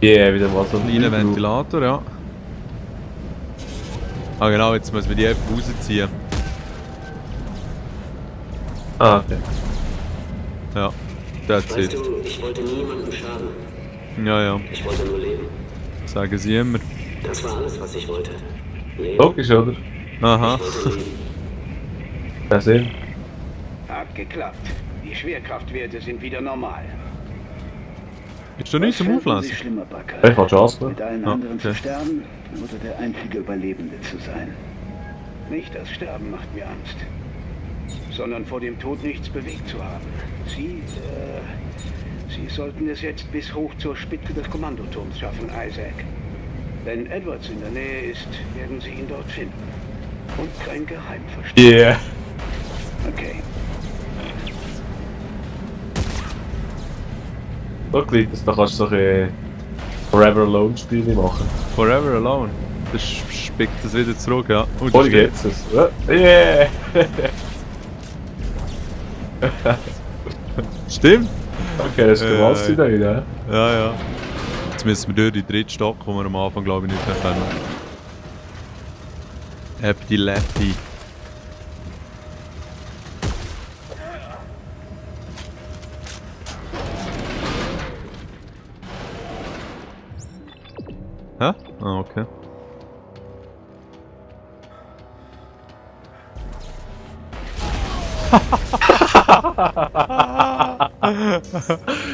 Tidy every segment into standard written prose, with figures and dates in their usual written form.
Yeah, wieder mal so ein kleiner Ventilator, ja. Ah genau, jetzt müssen wir die einfach rausziehen. Ah, okay. Ja, that's Weißt it. du, ich wollte niemandem schaden. Ja, ja, Ich wollte nur leben. sagen sie immer. Das war alles, was ich wollte. Leben. Logisch, oder? Aha. Ich wollte leben. Ja, sehen. Hat geklappt. Die Schwerkraftwerte sind wieder normal. Ist doch nichts zum Was fänden Auflassen? Sie schlimmer, Bakker? Ich hatte Chance, ne? Mit allen Ja, anderen okay. zu sterben oder der einzige Überlebende zu sein? Nicht das Sterben macht mir Angst, sondern vor dem Tod nichts bewegt zu haben. Sie sollten es jetzt bis hoch zur Spitze des Kommandoturms schaffen, Isaac. Wenn Edwards in der Nähe ist, werden Sie ihn dort finden. Und kein Geheim verstecken. Yeah. Okay. So klingt das, da kannst du so ein Forever Alone Spiele machen. Forever Alone. Das spickt das wieder zurück, ja. Und Oh, jetzt es. Yeah! Stimmt. Okay, das ist gewaltig da wieder. Ja, ja. Jetzt müssen wir durch die dritte Stock, wo wir am Anfang glaube ich nicht mehr können. Happy Lefty. Hä? Ah, okay.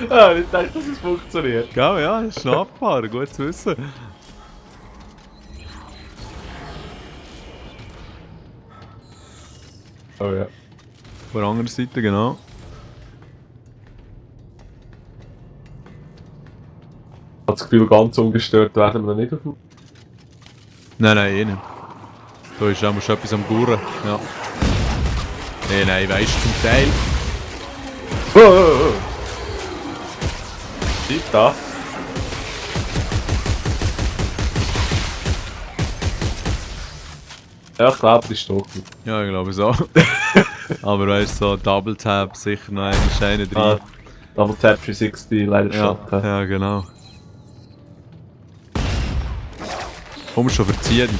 Ah, ich dachte, dass es funktioniert. Gell, ja, das ist schon abgefahren, gut zu wissen. Oh ja. Auf der anderen Seite, genau. Ich habe das Gefühl, ganz ungestört werden wir noch nicht auf dem... Nein, nein, eh nicht. Da ist auch schon etwas am Gurren. Ja. Nee, nein, weisst du, zum Teil. Oh, oh, oh. Sieht da. Ja, ich glaube, die ist tot. Ja, ich glaube so. Aber weißt du, so Double Tap sicher noch eine drin. Ah, Double Tap 360, leider Ja, schon. ja, genau. Komm schon, verzieh dich.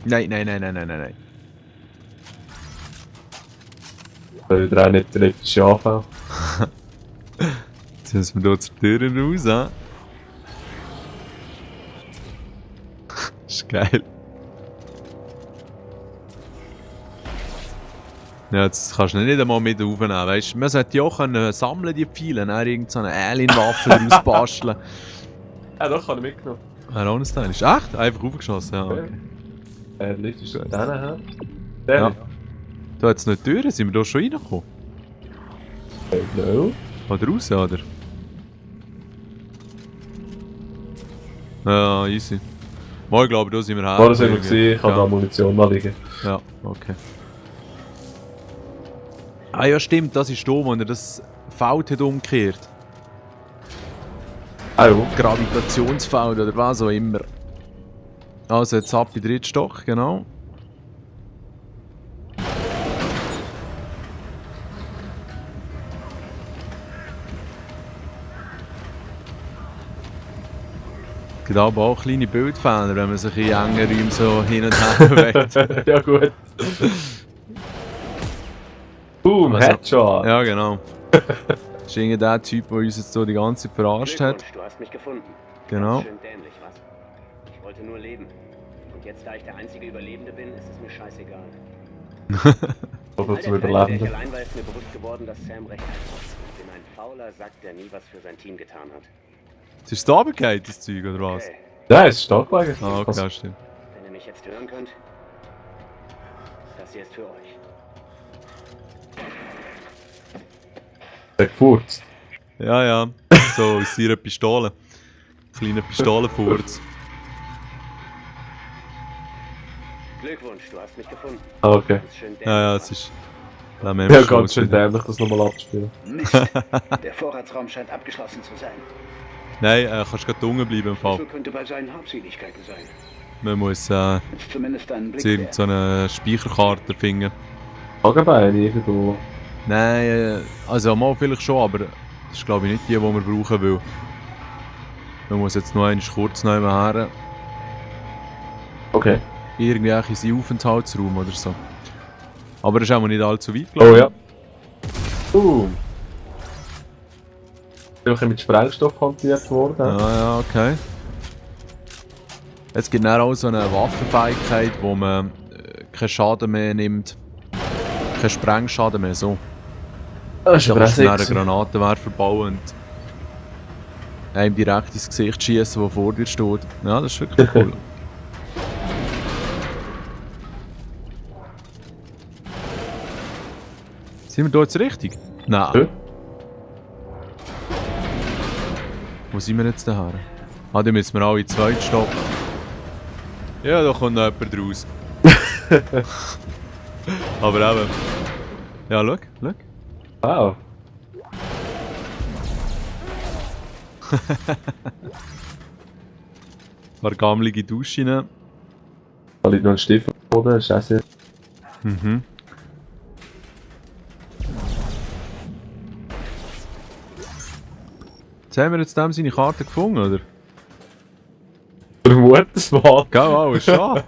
Nein, nein, nein, nein, nein, nein, nein. Weil wieder einen epileptischen Anfall. Jetzt müssen wir hier zur Tür raus, hä? Ist geil. Ja, jetzt kannst du ihn nicht einmal mit aufnehmen, weißt du? Man sollte ja auch können sammeln, die Pfeile, ne? Irgend so eine Alien-Waffe daraus basteln. Ja, doch, kann ich mitgenommen. Wäre auch ein Teil. Ist echt? Einfach aufgeschossen, ja. Okay. Der Lift ist den her. Der Ja. nicht. Da hat es nicht Türen, sind wir da schon reingekommen? No. Oder raus, oder? Ja, easy. Mal, ich glaube, da sind wir her. Vorher sind wir gesehen, ich habe ja. da Munition noch liegen. Ja, okay. Ah ja, stimmt, das ist da, wo er das Feld hat umgekehrt. Ah ja. Gravitationsfeld oder was auch immer. Also jetzt ab in den dritten Stock, genau. Es gibt aber auch kleine Bildfehler, wenn man sich in engen Räumen so hin und her bewegt. Ja gut. Boom, Also, Headshot! Ja, genau. Das ist irgendwie der Typ, der uns jetzt so die ganze Zeit verarscht hat. Glückwunsch, du hast mich gefunden. Genau. Schön dämlich, was? Ich wollte nur leben. Und jetzt, da ich der einzige Überlebende bin, ist es mir scheißegal. So viel zum All der Zeit, der ich Überleben. allein war, ist mir bewusst geworden, dass Sam recht hat. Ich bin ein fauler Sack, der nie was für sein Team getan hat. Es ist da runtergefallen, das Zeug, oder was? Okay, Ja, es ist stark eigentlich. Ah, okay, Also, ja, stimmt. wenn ihr mich jetzt hören könnt, das hier ist für euch. der gefurzt. Ja, ja. So aus ihrer Pistole. Kleiner Pistolenfurz. Glückwunsch, du hast mich gefunden. Ah, okay. Das ist schön dämlich. Ja, ja, was? es ist... Ja, Ja, ganz schön dämlich, das nochmal abzuspielen. Mist. Der Vorratsraum scheint abgeschlossen zu sein. Nein, kannst gerade unten bleiben im Fall. So könnte bei seinen Habseligkeiten sein. Man muss Ist zumindest einen Blick irgend wert. so eine Speicherkarte finden. Hagenbein irgendwo. Nein, also mal vielleicht schon, aber das ist glaube ich nicht die wir brauchen, weil man muss jetzt noch einmal kurz noch her. Okay. Irgendwie in seinen Aufenthaltsraum oder so. Aber das ist auch nicht allzu weit, Oh glaube ich. ja. Bin mit Sprengstoff hantiert worden. Ja, okay. Es gibt dann auch so eine Waffenfähigkeit, wo man keinen Schaden mehr nimmt. Keinen Sprengschaden mehr, so. Das Da ist kannst du dann einen aber Granatenwerfer bauen und einem direkt ins Gesicht schießen, der vor dir steht. Ja, das ist wirklich cool. Sind wir da jetzt richtig? Nein. Ja. Wo sind wir jetzt daher? Ah, da müssen wir alle in den zweiten Stock. Ja, da kommt noch jemand raus. Aber eben. Ja, schau. Wow. Eine gammelige Dusche rein. Da liegt noch ein Stift am Boden, das ist auch sehr... Mhm. Jetzt haben wir jetzt dem seine Karte gefunden, oder? Vermute es mal. Gell, auch, ist schon.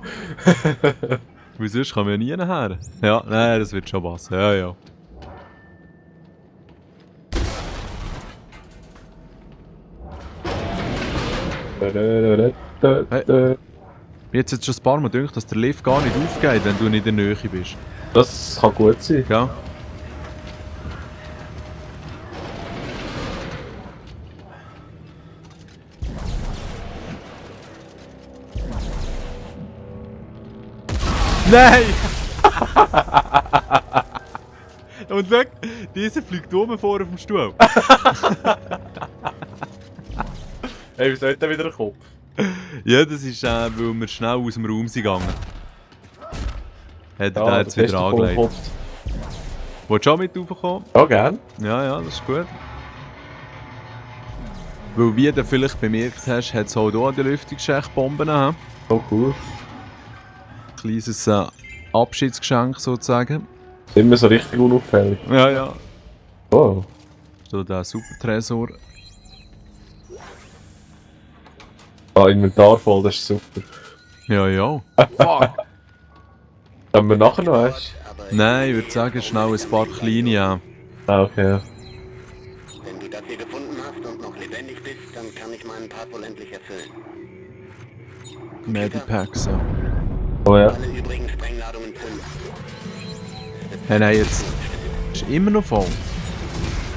Weil sonst kommen wir nie nachher. Ja, nein, das wird schon passen. Ja, ja. Mir hat jetzt schon ein paar Mal gedacht, dass der Lift gar nicht aufgeht, wenn du nicht in der Nähe bist. Das kann gut sein. Gell? Nein! Und schau, dieser fliegt oben vor auf dem Stuhl. Hey, wie sollte der wieder kommen? Ja, das ist weil wir schnell aus dem Raum sind gegangen. Hat er Ja, jetzt wieder angelegt. Willst du auch mit raufkommen? Ja, gern. Ja, das ist gut. Weil, wie du vielleicht bemerkt hast, hat es auch hier an den Lüftungsschachtbomben. Oh, cool. Kleines Abschiedsgeschenk sozusagen. Immer so richtig unauffällig. Ja. Oh. So der super Tresor. Ah, Inventar voll, das ist super. Ja. Fuck! Haben wir nachher noch hast? Nein, ich würde sagen, schnell ein paar kleine. Ja. Ah, okay. Wenn du das hier gefunden hast und noch lebendig bist, dann kann ich meinen Part wohl endlich erfüllen. Medipacks, ja. Oh ja. Alle übrigen Sprengladungen zünden. Hey, nein, jetzt ist immer noch voll.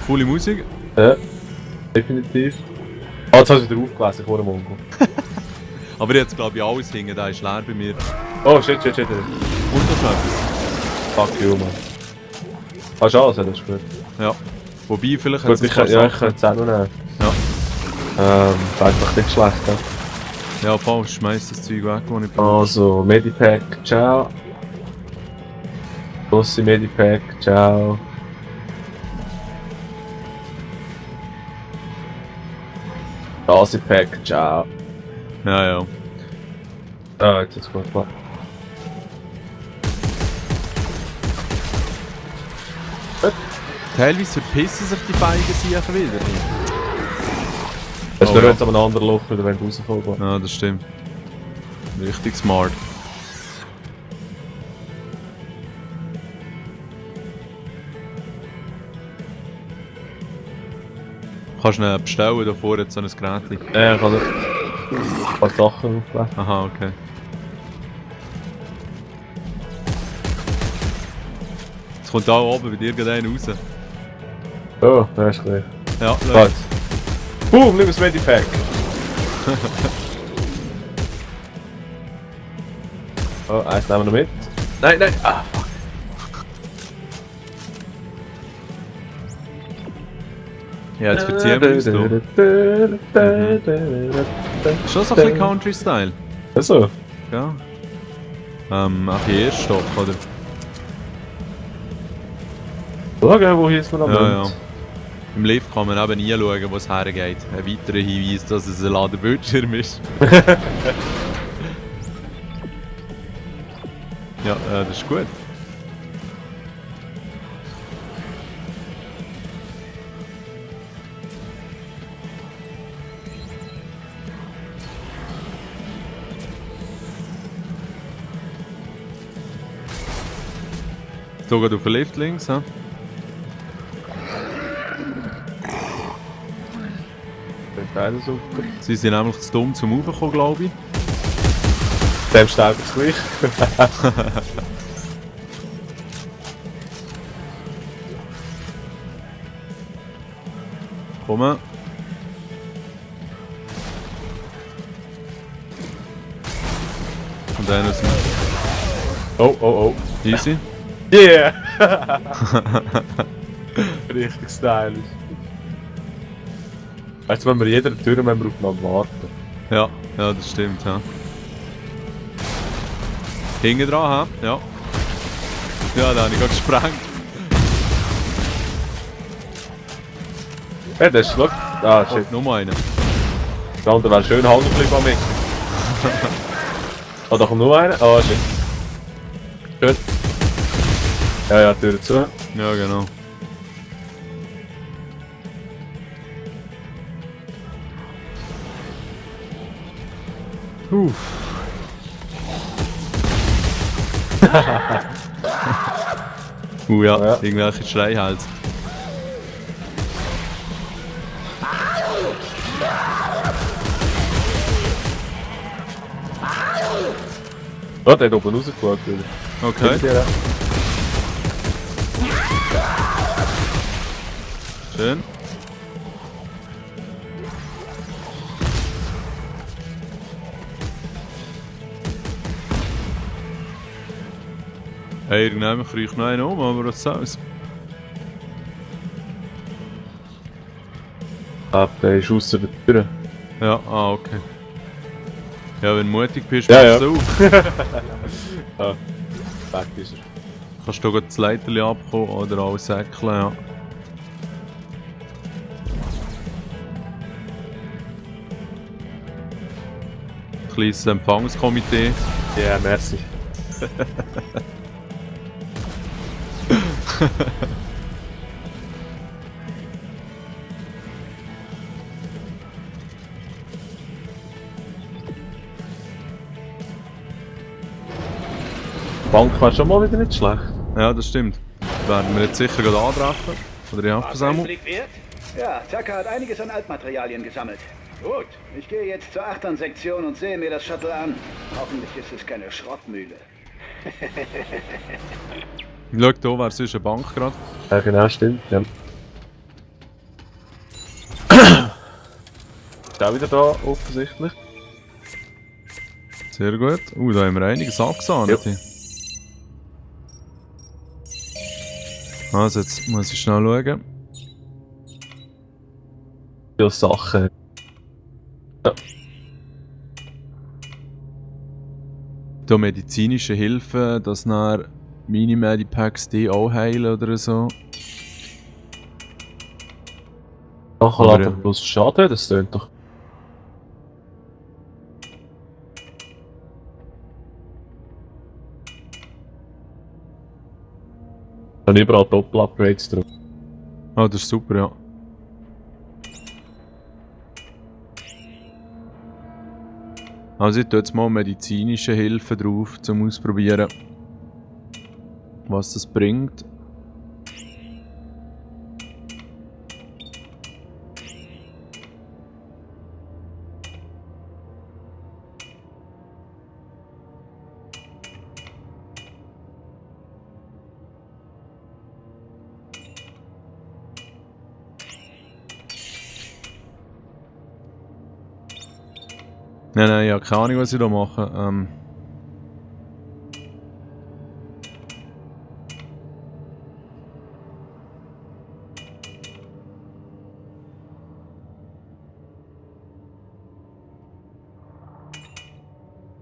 Coole Musik. Ja. Definitiv. Ah, jetzt hast du wieder aufgelesen, ich hole Mongo. Aber jetzt glaube ich alles hingen, der ist leer bei mir. Oh, shit. Und noch etwas. Fuck you, man. Hast du alles, das ist gut. Ja. Wobei, vielleicht Gut, es ein ich paar könnte Sachen. es auch noch nehmen. Ja. Das ist einfach nicht schlecht, ja. Ja, voll, schmeiß das Zeug weg, das ich brauche. Also, Medipack, ciao. Grosse Medipack, ciao. Gazipack, ciao. Ja. Ah, jetzt ist gut, klar. Teilweise verpissen sich die feigen Sachen wieder. Das ist Oh, nur ja. jetzt an einem anderen Loch, wieder wenn du rauskommst. Ja, das stimmt. Richtig smart. Kannst du ihn bestellen, da vorne jetzt so ein Gerät. Ja, ich kann ein paar Sachen auflegen. Aha, okay. Jetzt kommt da oben bei dir gerade einer raus. Oh, da ist gleich. Ja, Warte. Boom, nimm das Medipack. Oh, eins nehmen wir noch mit. Nein. Ah, fuck. Ja, jetzt verziehen wir uns da. Schon so ein bisschen Country-Style. Also, Ja. Ach, hier erst Stock, oder? schau, wo hier ist man am Ja. Mund. Im Lift kann man eben nie schauen, wo es hergeht. Ein weiterer Hinweis, dass es ein Ladebildschirm ist. Ja, das ist gut. So geht auf den Lift links, hä? Beide super. Sie sind nämlich zu dumm zum Raufkommen, glaube ich. Dem sterben es gleich. Komm. Und einer ist Oh, oh, oh. easy. Yeah! Richtig stylisch. Jetzt wollen wir jeder Tür aufeinander warten. Ja, ja, das stimmt, ja. Hinten dran, hä? Ja. Ja, da habe ich gerade gesprengt. Ja, das ist, schau. Ah, shit. Oh, noch einer. Der andere wäre schön halb geblieben an mich. Oh, da kommt nur einer. Ah, shit. Schön. Ja, ja, Tür zu. Ja, genau. Ja, Ja. irgendwelche Schreihals. Oh, der hat oben rausgeschaut wieder. Okay. Ja. Schön. Hey, irgendwann kriege ich noch einen um, aber was soll's. Der ist außer der Tür. Ja, ah, okay. Ja, wenn du mutig bist, Ja, machst du auf. Ah, weg ist er. Kannst du das Leiterli abkommen oder alles säckeln, ja. Kleines Empfangskomitee. Ja, merci. Die Bank war schon mal wieder nicht schlecht. Ja, das stimmt. Werden wir jetzt sicher gerade antreffen. Oder die War's ein Hauptversammlung. Blick wert? Ja, Tucker hat einiges an Altmaterialien gesammelt. Gut, ich gehe jetzt zur Achtern-Sektion und sehe mir das Shuttle an. Hoffentlich ist es keine Schrottmühle. Schau, da wäre sonst eine Bank gerade. Ja, genau, stimmt. Ja. Ist auch wieder da, offensichtlich. Sehr gut. Da haben wir einiges angesahnt. Ja. Also, jetzt muss ich schnell schauen. Viele Sachen. Ja. Da medizinische Hilfe, dass nachher Mini-Medipacks die auch heilen oder so. Nachher Aber lädt er ja. bloß Schaden, das tönt doch. Da sind überall Doppel-Upgrades drauf. Ah, das ist super, ja. Also ich tue jetzt mal medizinische Hilfe drauf, zum Ausprobieren, was das bringt. Nein, ich habe keine Ahnung, was ich da mache.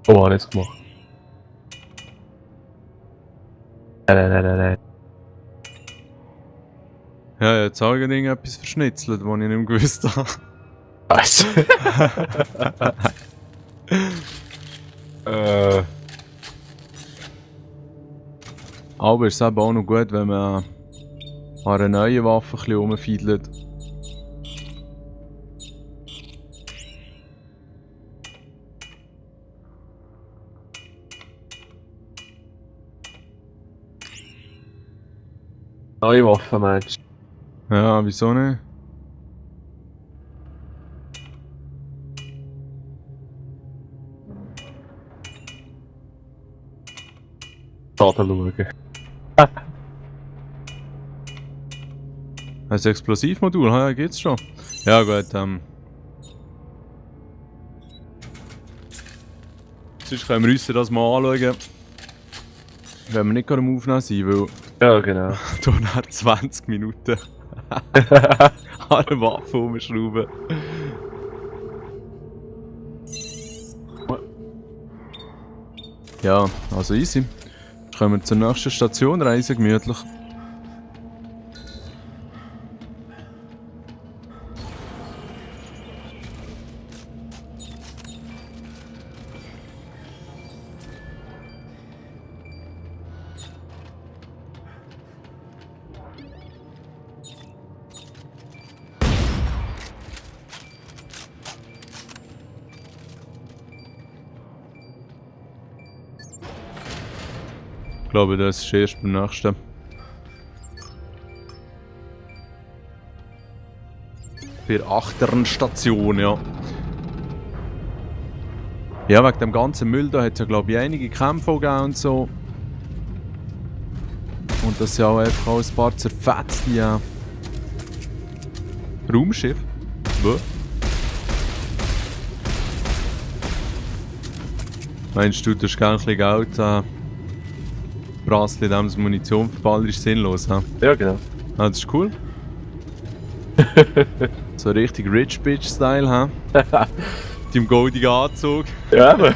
Oh, habe ich jetzt gemacht. Nein. Ja, jetzt habe ich irgendetwas verschnitzelt, was ich nicht mehr gewusst habe. Was? Aber es ist eben auch noch gut, wenn man an einer neuen Waffe ein bisschen rumfiedelt. Neue Waffen meinst du? Ja, wieso nicht? Schaden schauen. Ein Explosivmodul, ja, geht's schon. Ja gut, sonst können wir uns das mal anschauen. Wenn wir nicht gerade am Aufnehmen sind, weil Ja, genau. da nach 20 Minuten alle Waffen umschrauben. Ja, also easy. Jetzt kommen wir zur nächsten Station, reisen gemütlich. Ich glaube, das ist erst beim nächsten. Bei der 8. Station, ja. Ja, wegen dem ganzen Müll da hat es ja, glaube ich, einige Kämpfe gegeben und so. Und das sind ja auch einfach auch ein paar zerfetzte Raumschiffe. Wo? Meinst du, das ist gar ein bisschen Geld Brassel, in dem das Munition verballert, ist sinnlos, ha? Ja, genau. Ah, das ist cool. So richtig Rich Bitch Style, ha? Deinem goldigen Anzug. Ja, aber.